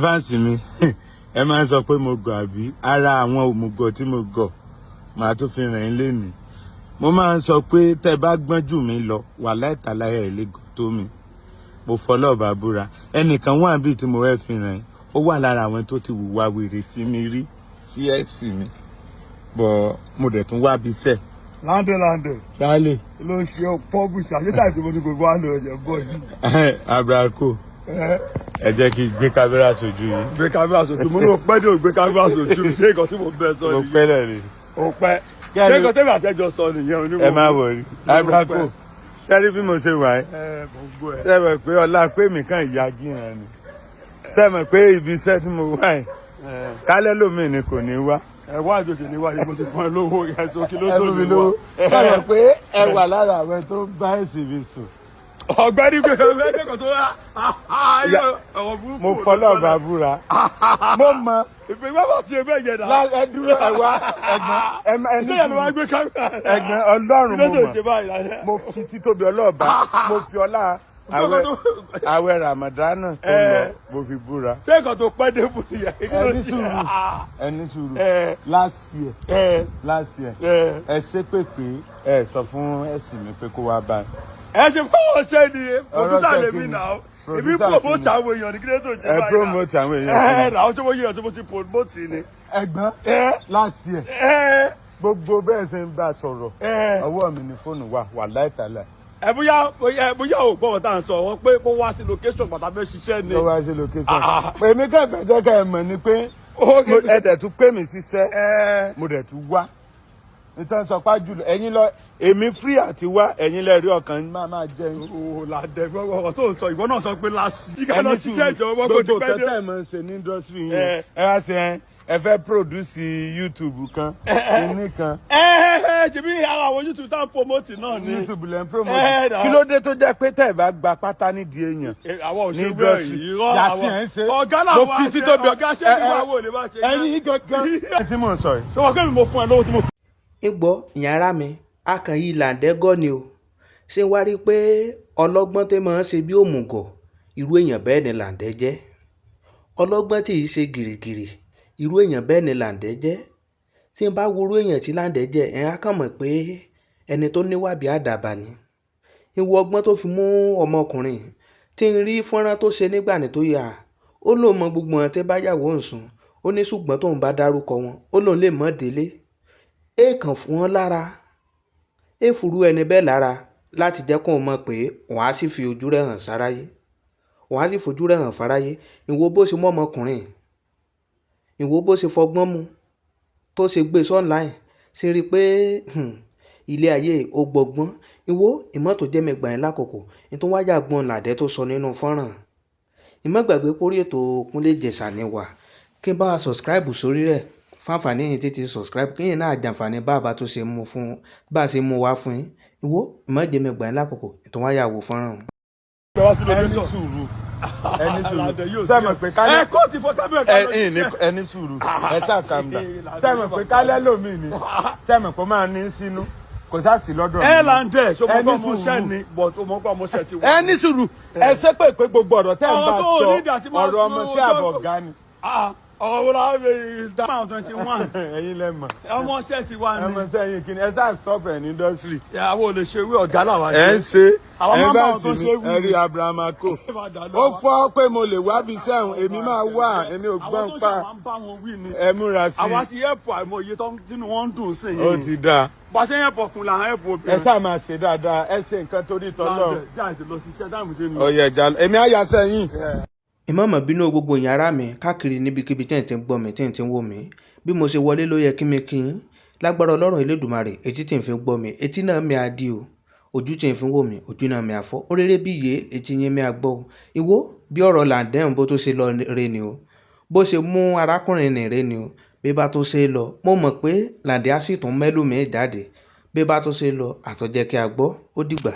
Fans mi, ẹ máa ń sọ pé mo gọ̀, àbí? Ara àwọn òmùgọ̀ tí mo gọ̀, màá tún fi rìn ín lénìí. Mo máa ń sọ pé tẹ́ bá gbọ́n jù mí lọ, wà láìtàláyà ẹ̀ lè gọ̀ tó mi. Mo fọlọ́ọ̀bà búra. Ẹnìkan wà bíi tí mo fẹ́ fi rìn, ó wà lára àwọn tó ti hùwà wèrè sí mi rí, sí ex mi bọ̀. Mo dẹ̀ tún wá bí sẹ́ẹ̀. Láńdé, Láńdé. Ṣáálè. Ló ń ṣe publish àṣetà tí mo ní gbogbo wa lò ẹ̀jẹ̀ bọ̀ yìí. Abrako, ẹ jẹ́ kí n gbé kámẹ́rà sójú yìí. Gbé kámẹ́rà sójú mo ní o pẹ́ dé, o gbé kámẹ́rà sójú. Ṣé nǹkan tí mo bẹ sọ Mo nìyẹn? pẹ́ náà ni. O pẹ́. Ṣé nǹkan tẹ́lẹ̀ àtẹ́jọ sọ nìyẹn? Onímọ̀. Ẹ má wọrí, Abrako. Sẹ́rí bí mo ṣe wà ẹ́? Ẹ mo gbọ́ ẹ. Sẹ́mọ̀ pé ọlá pé mi kàn ya gíran ni? Sẹ́mọ̀ pé ibi iṣẹ́ tí mo wà ẹ́, kálẹ́ lómi ni kò ní wá? Ẹ wá àjòjì ní wáyé, mo ti fún ẹ lówó ẹ̀sùn kí ló Ẹ tó fún mi ní lówó. wá. Sẹ́mọ̀ pé ẹ wà lára àwọn tó ń bá ẹ̀sìn mi sùn? Ọ̀gbẹ́ni gbé ẹgbẹ́ kan tó wá ọ̀rọ̀ burúkú. Mo fọlọ́ bàbúrà, mo mọ. Ìpè má bàa ṣe bẹ́ẹ̀ yẹn náà. Ẹ dúró, ẹ wá, ẹ̀gbọ́n, ẹ ní Ìṣe yẹn ló wá sùúrù. gbé kámẹ́rà. Ẹ̀gbọ́n, Ọlọ́run, Kí mo ló tó mọ̀. ṣe báyìí lálẹ́? Mo fi títóbi ọlọ́ọ̀bá, mo fi ọlá àwẹ̀ Ramadana tó lọ, mo fi búra. Ṣé nǹkan tó pẹ́ dé fún ìyá? Ẹ ní sùúrù, ẹ ní sùúrù. Last year, last year, ẹ ṣépè pé ẹ sọ fún ẹ̀sìn mi pé kó wá bá. Ẹ ṣe fọwọ́ ṣe ni producer Ọ̀rọ̀ lèmi kí ni? náà, èmi Producer kí promote ni? àwọn èèyàn ní kí ló tó ṣe Ẹ báyìí? promote àwọn èèyàn Ẹ kí ni? náà, ṣé mo yẹ ọtí mo ti promote ni. Ẹ̀gbọ́n, last year, gbogbo bẹ́ẹ̀ ṣe ń bá a sọ̀rọ̀, ọwọ́ mi ni fóònù wà láìtàlà. Ẹ bóyá ò gbọ́ ọ̀tá ń sọ wọ́n pé kó wá sí location pàtàkì fẹ́ ṣiṣẹ́ ni. Ló wá sí location. Ah. Èmi kàn fẹ́ jẹ́ ká ẹ mọ̀ ni pé ẹ dẹ̀ tún pè mí síṣẹ́, mo dẹ̀ tún wá. Nítorí sọ pé jùlọ ẹ̀yin lọ, èmi free àti wá, ẹ̀yin lẹ rí ọkàn máa jẹ yín. O là dẹ gbọ́ ọ̀rọ̀ tó ń sọ, ìwọ náà sọ pé last jíkà lọ Ẹni ṣiṣẹ́ ìjọba kò ti gbogbo pẹ́ dé. kẹtẹ mọ̀ ń ṣe ní industry yẹn, ẹ wá ṣe ẹ fẹ́ produce YouTube kan, kinní kan. Ẹ ẹ ṣebí ara àwọn YouTube tá ń promote náà ni. YouTube lẹ́ ń promote. Ẹ, náà. Kí ló dé tó jẹ́ pé tẹ́ ẹ bá gba pátá nídìí èèyàn Ẹ, àwọn ní òṣèré industry, irọ́ yàtí ẹ̀ ń ṣe? Ọ̀gá Mo làwọn fi àṣẹ títóbi ọ̀gá ṣé ẹ, nígbà ẹ, wo lè bá ṣe. Ẹ̀yin gangan tí mò ń sọ yìí. Ṣé wọ́n kẹ́ mi mo fún ẹ lówó tí mo. Ń gbọ́ ìyẹn ara mi, a kàn yí Làǹdẹ́ gọ́ ni o. Ṣé ń wá rí i pé ọlọ́gbọ́n tẹ́ máa ń ṣe bí òmùgọ̀, irú èèyàn bẹ́ẹ̀ ni Làǹdẹ́ jẹ́. Ọlọ́gbọ́n tí ì ṣe gìrìgìrì, irú èèyàn bẹ́ẹ̀ ni Làǹdẹ́ jẹ́. Tí n bá wo irú èèyàn tí Làǹdẹ́ jẹ́, ẹ̀ á kàn mọ̀ pé ẹni tó níwà bí àdàbà ni. Ìwọ ọgbọ́n tó fi mú ọmọkùnrin tí ń rí fọ́nrán tó ṣe nígbà ní tó yà, ó lóun mọ gbogbo wọn tẹ́ bá yàwó ń sùn. Ó ní ṣùgbọ́n tóun bá dárúkọ wọn, ó lóun lè mọ́ délé. Èèkàn fún wọn lára, é furu ẹni bẹ́ẹ̀ lára láti jẹ́ kóun mọ̀ pé òun á sì fi ojú rẹ̀ hàn sáráyé, òun á sì fojú rẹ̀ hàn fáráyé. Ìwọ bó ṣe mú ọmọkùnrin, ìwọ bó ṣe fọgbọ́n mu tó ṣe gbé online, ṣe rí i pé ilé ayé ó gbọ́gbọ́n. Ìwọ ìmọ̀ tó jẹ́ mi gbà yín lákòókò ní tó wáyà gbọ́n Làǹdẹ́ tó sọ nínú fọ́nrán. Ìmọ̀ gbàgbé pórí ètò Kúnlé Ìjẹ̀ṣà ni wà, kí n bá wa subscribe sórí rẹ̀ fún àǹfààní yìí, títí subscribe kí yín náà jàǹfààní bá a bá tó ṣe mú fún bá a ṣe mú wá fún yín. Ìwọ ìmọ̀ jẹ́ mi gbà yín lákòókò ètò wáyà wò fọ́nrán. Wá sí Ẹni location. sùúrù, ẹni Làǹdẹ́ sùúrù. yóò sí. Sẹ́mọ̀ pé kálẹ̀ Ẹ kó ti fọ kábíyà ká ẹ lọ ẹ ní ṣiṣẹ́. ẹni sùúrù, ẹ tá calm down. Sẹ́mọ̀ pé kálẹ̀ lómi ni, sẹ́mọ̀ pé ó máa ní sínú, kò sá sí lọ́dọ̀ Ẹ mi. Làǹdẹ́, ṣé o mọ̀ Ẹni pé ọmọọṣẹ́ sùúrù. ni? But o mọ̀ pé ọmọọṣẹ́ ti wà. Ẹ ní sùúrù, ẹ ṣépè pé gbogbo ọ̀rọ̀ tẹ́ ń Ọ̀rọ̀ bá tó sọ, ní ìdí àti máa ọ̀rọ̀ ọmọ sí àbọ̀ ọ̀gá ni. Ah, ọ̀rọ̀ wo la ń dá 21? Ẹ̀yin lẹ mọ̀. Ọmọọṣẹ́ ti wà Ẹ ní. mọ̀ sẹ́yìn kí ni ẹ sáà stop ẹ̀ ní industry. Àwọn ò lè ṣe wí, ọ̀gá làwa. Ẹ ń ṣe Àwọn ẹ máa ń bá bá àwọn sì tó ní ṣe wí. ẹ rí Abraham ko, ó fọ́ pé mo lè wá bí sẹ́hùn, èmi máa wà, èmi ò gbọ́n Àwọn tó pa. ṣe máa ń bá wọn wí ni. Ẹ múra sí Àwa i. ti ẹ̀pù àìmọye tó tínú wọn ń dùn sí Ó yìí. ti dáa. Bá a ṣe ń ẹ̀pù ọkùnrin là ń ẹ̀pù Ẹ obìnrin. sáà máa ṣe dáadáa, ẹ ṣe nǹkan torí tọ́lọ́. Làǹdẹ̀, jáde lọ ṣiṣẹ́ táìmù tí ń lọ. Ọyẹ ìjà, èmi á yà sẹ́yìn. Ìmọ̀ọ́mọ̀ bínú gbogbo ìyẹn ará mi káàkiri níbikíbi tí ẹ̀ ń ti ń gbọ́ mi, tí ẹ̀ ń ti ń wò mí. Bí mo ṣe wọlé ló yẹ kí mi kí yín. Lágbára Ọlọ́run Elédùmarè, etí tí ń fi gbọ́ mi, etí náà mi á di o. Ojú tí ń fi wò mí, ojú náà mi á fọ́. Ó rere bí iye etí yín mi á gbọ́ o. Ìwọ bí ọ̀rọ̀ Làǹdẹ́ ń bó tó ṣe lọ re ni o. Bó ṣe mú arákùnrin nì re ni o. Bí bá tó ṣe lọ, mo mọ̀ pé Làǹdẹ́ á sì tún mẹ́lòmíì jáde. Bí bá tó ṣe lọ, àtọ̀jẹ́ kí a gbọ́. Ó dìgbà.